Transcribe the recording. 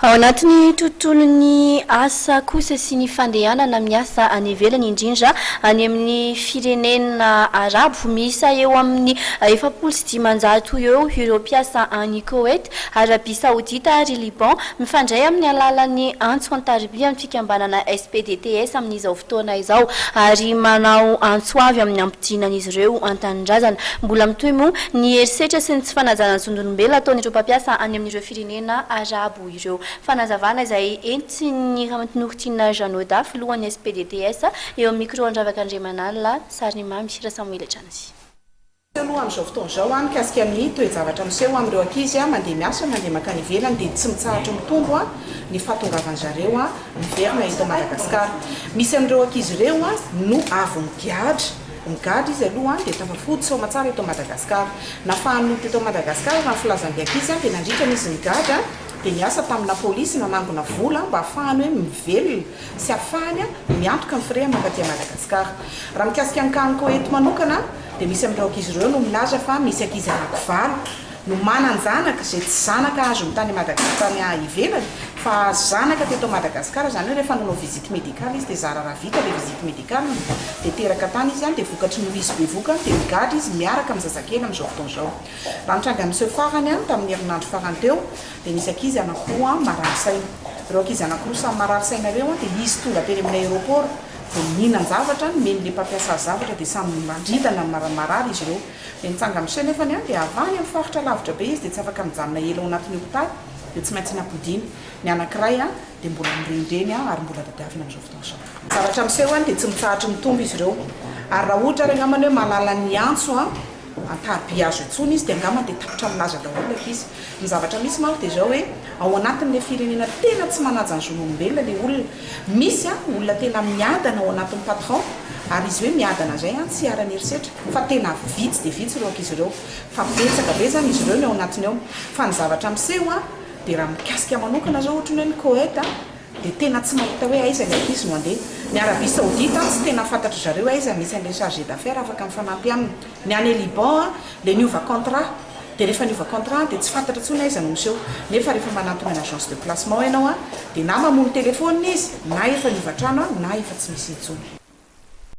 Ao anatin'ny tontolon'ny asa kosa sy ny fandehanana miasa any ivelany, indrindra any amin'ny firenena arabo, miisa eo amin'ny 540 eo ireo mpiasa any Koety, Arabia Saodita ary Liban, mifandray amin'ny alalan'ny antso an-tariby amin'ny fikambanana SPDTS amin'izao fotoana izao ary manao antso avy amin'ny hampidinan'izy ireo an-tanindrazana. Mbola mitohy moa ny herisetra sy ny tsy fanajana ny zon'olombelona ataon'ireo mpampiasa any amin'ireo firenena arabo ireo. Fanazavana izay entin'i Ramatoa Jeannot Da, filohan'ny SPDTS, eo amin'ny micro an-dRavaka Andriamanalina, sarin'i Mamy Rasamoela hatrany. Aloha amin'izao fotoana izao mikasika ny toe-javatra miseho amin'ireo ankizy mandeha miasa, mandeha mankany ivelany dia tsy mitsahatra mitombo ny fahatongavan-dry zareo miverina eto Madagasikara. Misy amin'ireo ankizy ireo no avy migadra, migadra izy aloha dia tafafody soamatsara eto Madagasikara. Nafahany nody teto Madagasikara raha ny filazan'ny ankizy dia nandritra ny izy nigadra dia niasa tamina polisy nanangona vola mba hahafahany hoe mivelona sy hahafahany miantoka ny frais mankaty Madagasikara. Raha mikasika ny cas-n'i Koety manokana dia misy amin'ireo ankizy ireo no milaza fa misy ankizy anakivalo no manan-janaka izay tsy zanaka azony tany Madagascar tany ivelany fa zanaka teto Madagascar, izany hoe rehefa nanao visite médicale izy dia zara raha vita ilay visite médicale dia teraka tany izy dia vokatry ny ho izy bevoka dia migadra izy miaraka amin'ny zazakely amin'izao fotoana izao. Raha ny tranga niseho farany tamin'ny herinandro farany teo dia nisy ankizy anankiroa marary saina. Ireo ankizy anankiroa samy marary saina ireo dia izy tonga teny amin'ny aéroport vao nihinan-javatra, nomen'ilay mpampiasa azy zavatra dia samy mandridana marary izy ireo. Dia nitsanga-miseho nefany an, dia avy any amin'ny faritra lavitra be izy dia tsy afaka mijanona ela ao anatin'ny hopitaly dia tsy maintsy nampodiana. Ny anankiray an, dia mbola mirenireny an, ary mbola tadiavina amin'izao fotoana izao. Zavatra miseho an, dia tsy mitsahatra mitombo izy ireo. Ary raha ohatra ary angambany hoe mahalala ny antso an, an-tariby azo intsony izy dia angamba dia tapitra milaza daholo ilay ankizy. Ny zavatra misy manko dia izao hoe ao anatin'ilay firenena tena tsy manaja ny zon'olombelona ilay olona. Misy an, olona tena miadana ao anatin'ny patron, ary izy hoe miadana izay an, tsy iharan'ny herisetra, fa tena vitsy dia vitsy ireo ankizy ireo. Fa betsaka be izany izy ireo ny ao anatiny ao. Fa ny zavatra miseho an, dia raha mikasika manokana izao ohatry ny hoe ny Koety an, dia tena tsy mahita hoe aiza ny ankizy no handeha. Ny Arabie Saoudite an, tsy tena fantatry zareo hoe aiza misy an'ilay chargé d'affaires afaka mifanampy aminy. Ny any Liban an, ilay niova contrat, dia rehefa niova contrat dia tsy fantatra intsony aiza no miseho. Nefa rehefa manantona ny agence de placement ianao an, dia na mamono téléphone izy, na efa niova trano an, na efa tsy misy intsony.